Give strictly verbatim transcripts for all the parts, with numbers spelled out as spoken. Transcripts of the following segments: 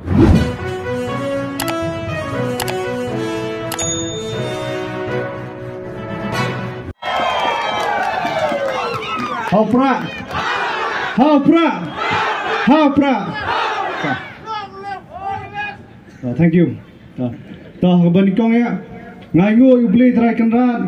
Hau pra. Hau pra. Hau pra. Ah, thank you. Ah, to, kaba nyngkong ïa, nga ainguh ïa U Blei Trai Kynrad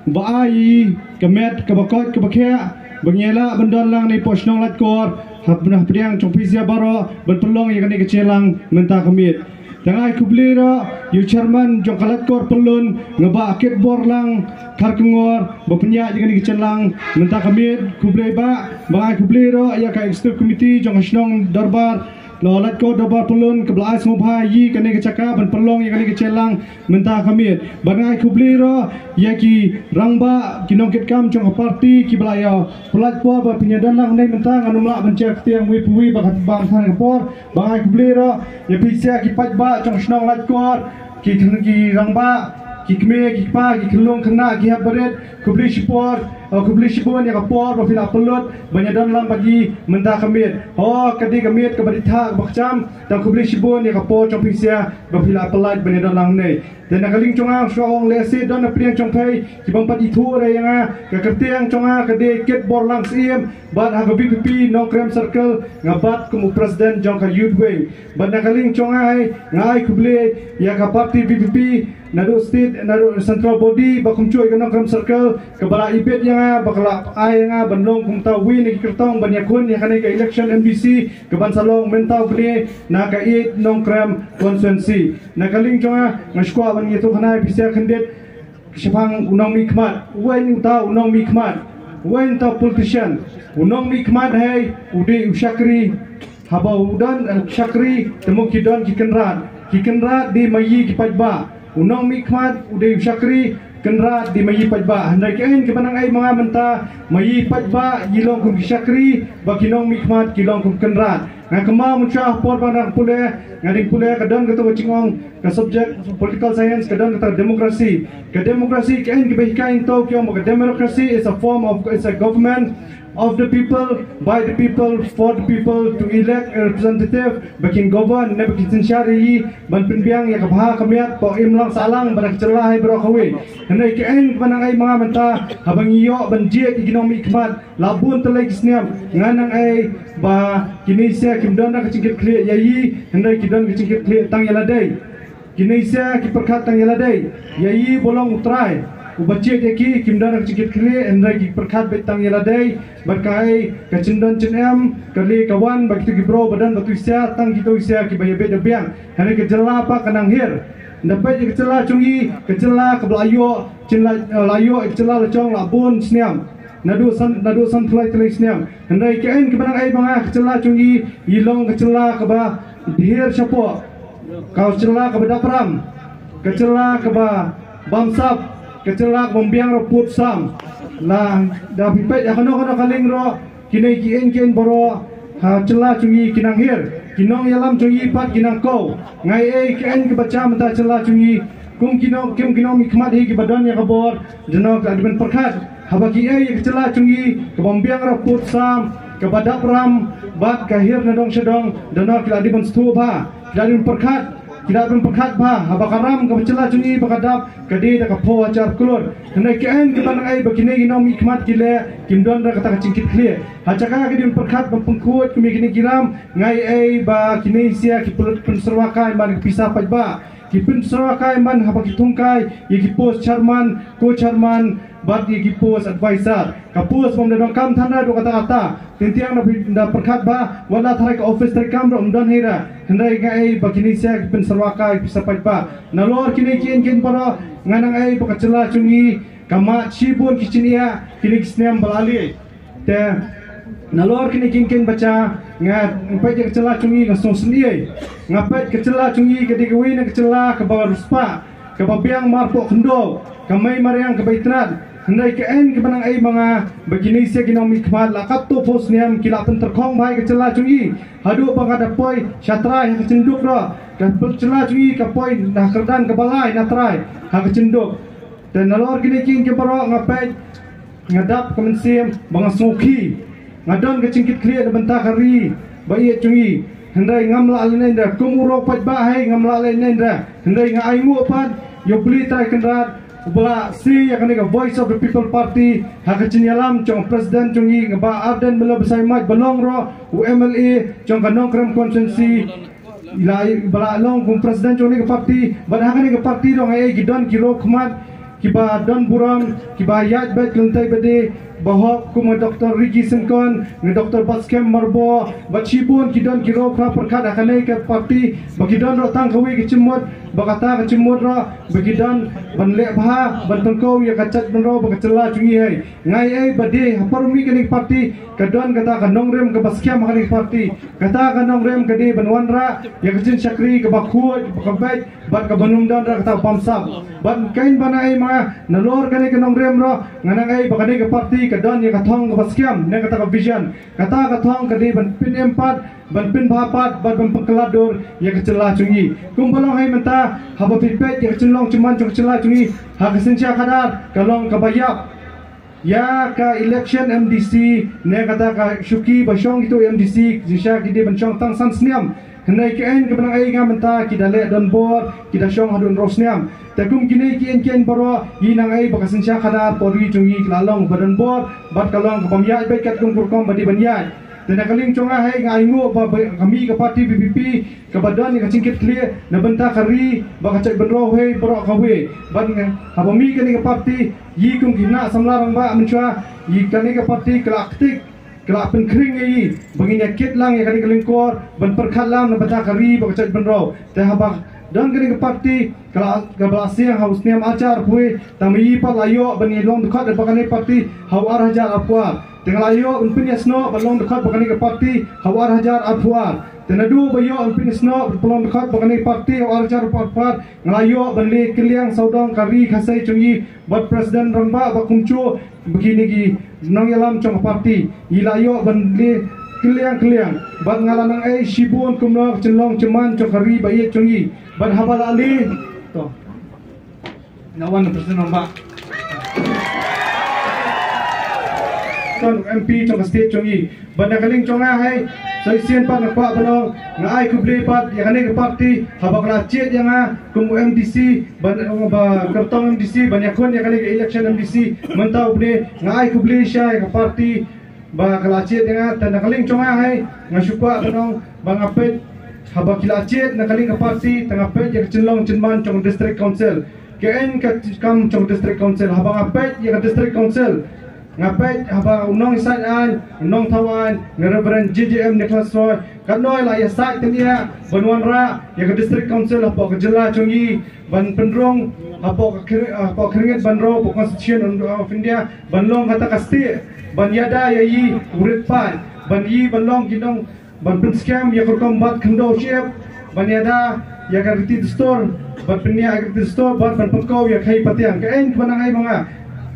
ba ai ïa ka met kaba koit kaba khiah ba ngi lah ban don lang ne poh shnong Laitkor, hap na pdiang jong phi sha baroh ban pynlong ïa kane ka jingïalang mynta ka miet. Te nga ai khublei ruh ïa u chairman jong ka Laitkor Pyllun, nga Bah Kitborlang Kharkongor, ba pynïaid ïa kane ka jingïalang mynta ka miet. Khublei Bah. Ba nga ai khublei ruh ïa ka executive committee jong ka shnong Dorbar, Laitkor Dorbar Pyllun, kaba la ai sngewbha ïa kane ka jaka ban pynlong ïa kane ka jingïalang mynta ka miet. Ba nga ai khublei ruh ïa ki rangbah, ki nongkitkam jong ka party kiba la ïa pynlait por ba pynïadon lang mynta, ngam lah ban jia kyrteng wei pa wei ba ka bang than ka por. Ba nga ai khublei ruh ïa phi sha ki paidbah jong shnong Laitkor, ki khynnah ki rangbah, ki kmie ki kpa, ki khyllung khynnah, ki hep barit, khublei shipor, eh, khublei shibun ïa ka por ba phi la pynlut ban ïadon lang bad ngi mynta ka miet. Oh, ka dei ka miet kaba rit ha kaba kjam, tang khublei shibun ïa ka por jong phi sha ba phi la pynlait ban ïadon lang ne. Te na ka liang jong nga shu ong lehse don na pdeng jong phi ki bym pat ithuh re ïa nga, ka kyrteng jong nga ka dei Kitborlang Syiem, bad ha ka VPP Nongkrem Circle nga bat kum u president jong ka Youth Wing. Bad na ka liang jong nga, nga ai khublei ïa ka party VPP naduh state, naduh central body, ba kumjuh ïa ka Nongkrem Circle kaba la ibit ïa nga, ba ka la ai ïa nga ban long kumta wei na ki kyrtong ban ïakhun ïa kane ka election MDC kaban sa long mynta u bnai na ka eight Nongkrem constituency. Na ka liang jong nga, nga sngewkwah ban ïathuh khana ïa phi sha khyndiat shaphang u nongmihkhmat. Uei uta u nongmihkhmat? Uei uta u politician? U nongmihkhmat hei u dei u shakri. Haba u don, eh, shakri, te mo ki don ki kynrad. Ki kynrad dei ma ïa ki paidbah. U nongmihkhmat u dei u shakri, kynrad dei ma ïa paidbah. Hynrei ka ain kaba nang ai ma nga mynta, ma ïa paidbah ïa long kum ki shakri, ba ki nongmihkhmat ki long kum kynrad. Nga kynmaw mynta por ba nga dang pule, nga dang pule ka don kato ka jingong, ka subject political science, ka don kata ka democracy. Ka democracy ka ain kaba hikai nto ki ong ba ka democracy is a form of, is a government of the people, by the people, for the people, to elect a representative ba kin govern ne ba kin synshar ïa ngi ban pynbiang ïa ka bha ka miat, ba im lang sahlang bad ka jylla hi baroh kawei. Hynrei ka ain kaba nang ai ma nga mynta, haba ngi ïoh ban jied ïa ki nongmihkhmat la bun tylli ki snem, nga nang ai ba kine sha kim don ka jingkitkhlieh ïa ngi, hynrei ki don ka jingkitkhlieh tang ïa lade. Kine sha ki pyrkhat tang ïa lade. Ïa ngi ba long U Trai uba jied ïa ki, kim don ka jingkitkhlieh, hynrei ki pyrkhat beit tang ïa lade. Bad ka ai ka jingdon jingem ka leh ka wan ba kito ki briew ba don ba tu sha, tang kito sha kiba ïa beit ïa biang. Hynrei ka jylla pat ka nang hiar. Nda peit ïa ka jylla jong ngi, ka jylla kaba la ïoh, jylla, la ïoh, ka jylla la jong la bun snem. Naduh san, naduh san tylli tylli snem. Hynrei ka ain kaba nang ai ma nga, ka jylla jong ngi, i long ka jylla kaba hiar shapoh. Ka jylla kaba dap ram. Ka jylla kaba bamsap. Ka jylla kaba ym biang ruh pud sam. La da phi peit ïa kano kano ka liang ruh, kine ki ain ki ain baroh ha jylla jong ngi ki nang hiar. Ki nongïalam jong ngi pat ki nang khaw. Nga ai ka ain kaba jam ha jylla jong ngi, kum ki nong, kum ki nongmihkhmat hi kiba don ïa ka bor, dano ki la dei ban pyrkhat. Haba ki ai ïa ka jylla jong ngi kaba ym biang ruh pud sam, kaba dap ram bad ka hiar na dong sha dong, dano ki la dei ban sngewthuh bha, ki la dei ban pyrkhat, ki la dei ban pyrkhat bha. Haba ka ram kaba jylla jong ngi ba ka dap ka dei da ka phew hajar klur. Hynrei ka ain kaba nang ai ba kine ki nongmihkhmat ki leh, kim don ruh kata ka jingkitkhlieh. Ha jaka ki dei ban pyrkhat ban pynkhuid kum ïa kine ki ram, nga ai ba kine sha ki pynlut pynsyrwa kai man ki pisa paidbah. Ki pynsyrwa kai man haba ki thung kai ïa ki post chairman, co-chairman bad ïa ki post advisor. Ka post bym da donkam than ruh kata kata. Teng teng da pyrkhat ba wat la tharai ka office treikam ruh ym don hi ruh. Hynrei nga ai ba kine sha ki pynsyrwa kai pisa paidbah. Nalor kine ki ain ki ain baroh nga nang ai ba ka jylla jong ngi ka mad shibun ki jingeh kine ki snem ba la leit. Te nalor kine ki ain ki ain bacha, nga peit ïa ka jylla jong ngi nga sngewsynei. Nga peit ka jylla jong ngi ka dei kawei na ka jylla kaba riewspah, kaba biang marpoh khyndew, ka mei mariang kaba itynnad. Hynrei ka ain kaba nang ai ma nga ba kine sha ki nongmihkhmat la katto phew snem ki la pyntyrkhong bha ïa ka jylla jong ngi. Haduh ba ka da poi sha trai ha ka jynduk ruh, ka jylla jong ngi ka poi na ka kyrdan kaba lai na trai ha ka jynduk. Te nalor kine ki ain ki ain baroh nga peit, nga dap ka mynsiem ba nga sngewkhih. Nga don ka jingkitkhlieh na bynta ka ri ba ïeit jong ngi. Hynrei ngam lah leh nenda kum u rok pat ba hei ngam lah leh nenda. Hynrei nga ai nguh pat ïa u Blei Trai Kynrad uba la sie ïa kane ka Voice of the People Party ha ka jingïalam jong president jong ngi ba Ardent Miller Basaiawmoit ba long ruh u M L A jong ka Nongkrem constituency. La ba la long kum president jong kane ka party bad ha kane ka party ruh nga ai ki don ki rok khmat kiba don burom kiba ïaid bad kyntai bad ba hok kum nga Doctor Ricky Syngkon, nga Doctor Batskhem Myrboh, bad shibun ki don ki rok khmat pyrkhat ha kane ka party ba ki don ruh tang kawei ka jingmut ba kata ka jingmut ruh ba ki don ban leh bha ban tyngkhuh ïa ka jaitbynriew bad ka jylla jong ngi hei. Nga ai ba dei ha por mih kane ka party ka don kata ka nongrim kaba skhem ha kane ka party. Kata ka nongrim ka dei ban wanrah ïa ka jingshakri kaba khuid ba ka beit bad kaba nym don ruh kata bamsap. Bad kein ba nga ai ma nalor kane ka nongrim ruh nga nang ai ba kane ka party ka don ïa ka thong kaba skhem ne kata ka vision. Kata ka thong ka dei ban pynim pat ban pynbha pat bad ban pynkylla dur ïa ka jylla jong ngi. Kumba long hei mynta haba phi peit ïa ka jinglong jingman jong ka jylla jong ngi ha ka synshar khadar ka long kaba ïap. Ïa ka election M D C ne kata ka shuki ba shong kito M D C jingshisha ki dei ban shong tang san snem. Hynrei kein kaba nang ai nga mynta ki da leh donbor ki da shong haduh hynriew snem. Te kum kine ki ïeng ki ïeng baroh ngi nang ai ba ka synshar khadar por ri jong ngi ka la long ba donbor bad ka long kaba ym ïaid beit katkum ka rukom ba dei ban ïaid. Te na ka liang jong nga hei nga ai nguh ba ka mih ka party V P P kaba don ïa ka jingkitkhlieh na bynta ka ri bad ka jaitbynriew hei baroh kawei. Bad nga haba mih kane ka party ngi kum ki khynnah samla rangbah mynshuwa ngi kane ka party ka la ktik ka la pynkhring ïa ngi ba ngin ïa kit lang ïa kane ka lyngkor ban pyrkhat lang na bynta ka ri bad ka jaitbynriew. Te haba don kane ka party ka la ka ba la siang ha u snem arhajar arphew tang ma ngi pat la ïoh ban ïa long dkhot bad kane ka party ha u arhajar arphew ar. Te nga la ïoh ban pynïasnoh ban long dkhot bad kane ka party ha u arhajar arphew ar. Te naduh ba ïoh ban pynïasnoh ban long dkhot bad kane ka party ha u arhajar arphew ar nga la ïoh ban leh kylliang sawdong ka ri Khasi jong ngi bad president rangbah bad kumjuh ba kine ki nongïalam jong ka party ngi la ïoh ban leh kylliang kylliang bad nga la nang ai shibun kumno ka jinglong jingman jong ka ri ba ïeit jong ngi bad haba la leh to na wan president rangbah ton M P jong ka state jong ngi. Bad na ka liang jong nga hei sa shisien pat nga kwah ban ong nga ai khublei pat ïa kane ka party haba ka la jied ïa nga kum u M D C ban ba kyrtong M D C ban ïakhun ïa kane ka election M D C mynta u bnai nga ai khublei sha ïa ka party ba ka la jied ïa nga. Te na ka liang jong nga hei nga shu kwah ban ong ba nga peit haba ki la jied na ka liang ka party te nga peit ïa ka jinglong jingman jong district council. Ka en ka kam jong district council haba nga peit ïa ka district council nga peit haba u nongïasaid aiñ u nongthaw aiñ nga Reverend J J M Nicholas Roy ka noi la ïasaid tynrai ban wanrah ïa ka district council hapoh ka jylla jong ngi ban pynrung hapoh ka khir- hapoh ka khyrnit ban rung hapoh Constitution of India ban long kata ka state ban ïada ïa i u rit paid ban i ban long ki nong ban pynskhem ïa ka rukom bat khyndew shyiap ban ïada ïa ka riti dustur ban pynïa ïa ka riti dustur ban ban pynkow ïa ka hi patiang ka en kaba nang ai ma nga.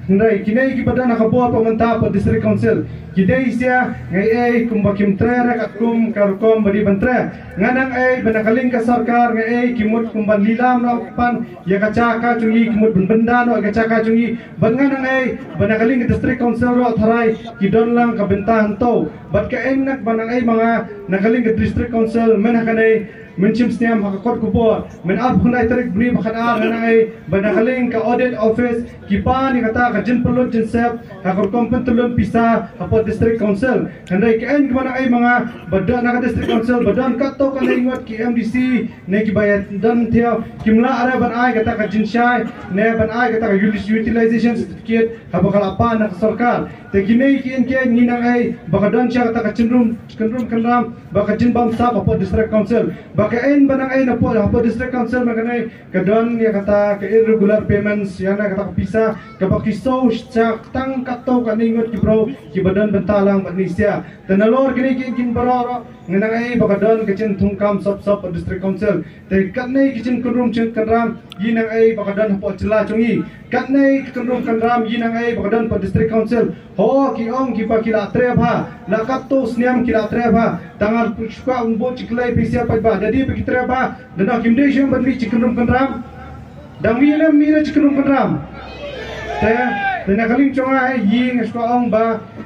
Hynrei kine kiba don ha ka bor pa mynta pa district council ki dei sia ngai ei kumba kim tre re katkum ka rukom ba dei ban tre. Nga nang ei ba na ka liang ka sorkar ngai ei ki mut kumba lilam na pan ïa ka jaka jong i ki mut ban bynda na ka jaka jong i. Ban nga nang ei ba na ka liang ka district council ro tharai ki don lang ka bynta hynto. Bad ka en nak ba nang ei ma nga na ka liang ka district council men ha ka nei men chim sniam ha ka kot kubor men ap khyndai tarik bni ba khat ar nga nang ei ba na ka liang ka audit office ki pan ïa kata ka jin pynlut jin sep ha ka rukom pyntyllun pisa ha pot district council. Hynrei ka en ba nang ei ma nga ba don na ka district council ba don katto ka nei ngot ki M D C ne ki ba ïa don thiaw kim lah re ban ai kata ka jin shai ne ban ai kata ka util- utilization certificate haba ka la pan na ka sorkar. Te kine ki en ki en ngi nang ei ba ka don sha kata ka chinrum kynrum kynram ba ka jin bam sap hapoh district council ba ka en ba nang ei na poh hapoh district council ba ka nei ka don ïa kata ka irregular payments ïa na kata ka pisa kaba ki so sha tang katto ka nei ngut ki bro ki ba don bynta lang ba ni sia. Te nalor kine ki en ki en baroh nga nang ei ba ka don ka jin thungkam sop sop district council. Te katne ki jin kynrum jin kynram ngi nang ei ba ka don hapoh jylla jong ngi. Katne ki kynrum kynram ngi nang ei ba ka don hapoh district council. Ho ki ong ki ba ki la tre bha la katto sniam ki la tre bha. Tang ar pu shukwa un bo chi klei pisa pat ba da di ba ki tre bha da no kim dei shem ban wi chi kynrum kynram. Dang wi lem mi na chi kynrum kynram. Te te na ka liang jong nga ei ngi nga shukwa ong ba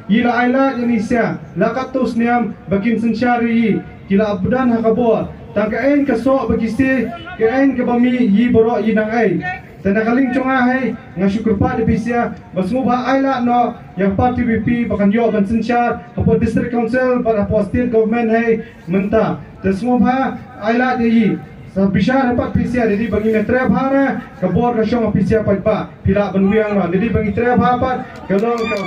ngi la ai la ïa ni sia la katto sniam ba kim synshar ïa ngi. Ki la bdan ha ka bor. Tang ka ain ka soh ba ki sie, ka ain kaba mih, yi baroh yi nang ai. Te na ka liang jong nga hei, nga shu kyrpad ïa phi sha ba sngewbha ai lad noh ïa ka party VPP ba kan ïoh ban synshar hapoh District Council bad hapoh State Government hei mynta. Te sngewbha ai lad ïa i. Sa bishar hapoh phi sha, dei ba ngin trei bha na ka bor ka shong phi sha pat ba phi lah ban wiang noh. Dei ba ngin trei bha pat ka long ka,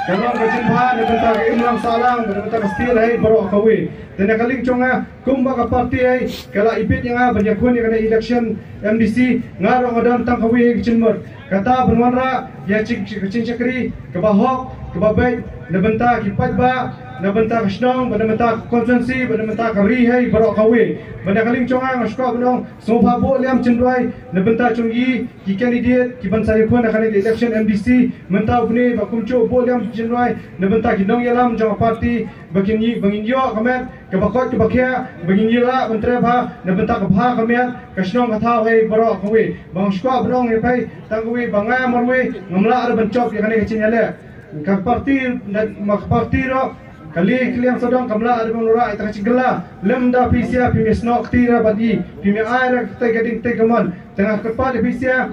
ka long ka jingbha na bynta ka imlang sahlang, na bynta ka state hei baroh kawei. Te na ka liang jong nga, kumba ka party hei ka la ibit ïa nga ban ïakhun ïa kane election MDC, nga ruh nga don tang kawei ka jingmut, kata ban wanrah ïa ka jingshakri kaba hok, kaba beit na bynta ki paidbah, na bynta ka shnong, na bynta ka constituency, na bynta ka ri hei baroh kawei. Bad na ka liang jong nga, nga sngewbha ban ong, sngewbha buh liam jingduwai na bynta jong i, ki candidate ki ban sa ïakhun ha kane ka election MDC mynta u bnai, ba kumjuh buh liam jingduwai na bynta ki nongïalam jong ka party, ba kin ïoh, ba ngin ïoh ka met kaba koit kaba khiah, ba ngin ïoh lah ban trei bha na bynta ka bha ka miat ka shnong ka thaw hei baroh kawei. Ba nga sngewbha ban ong ïa phi tang kawei ba nga marwei ngam lah ruh ban jop ïa kane ka jingïaleh. Ka party, ma ka party ruh ka liang ka liang sawdong kam lah ruh ban rah ïa ka jingkylla. Lymda phi sha phi me snoh kti ruh bad i, phi me ai ruh ka tei ka ding tei ka mon. Te nga kyrpad ïa phi sha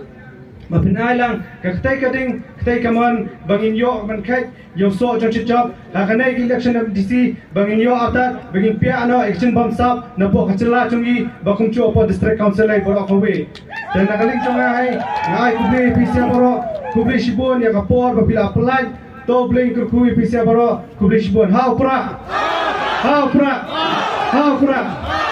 ba phin ai lang ka tei ka ding tei ka mon ba ngin ïoh ban kheit ïa u soh jong shi jop ha kane ka election MDC, ba ngin ïoh artat, ba ngin piah noh ïa ka jingbamsap napoh ka jylla jong i, ba kumjuh hapoh District Council hei baroh kawei. Te na ka liang jong nga hei, nga ai khublei phi sha baroh, khublei shibun ïa ka por ba phi la pynlait. To U Blei un kyrkhu ïa phi sha baroh, khublei shibun. Ha u Prah. Ha u Prah. Ha u Prah.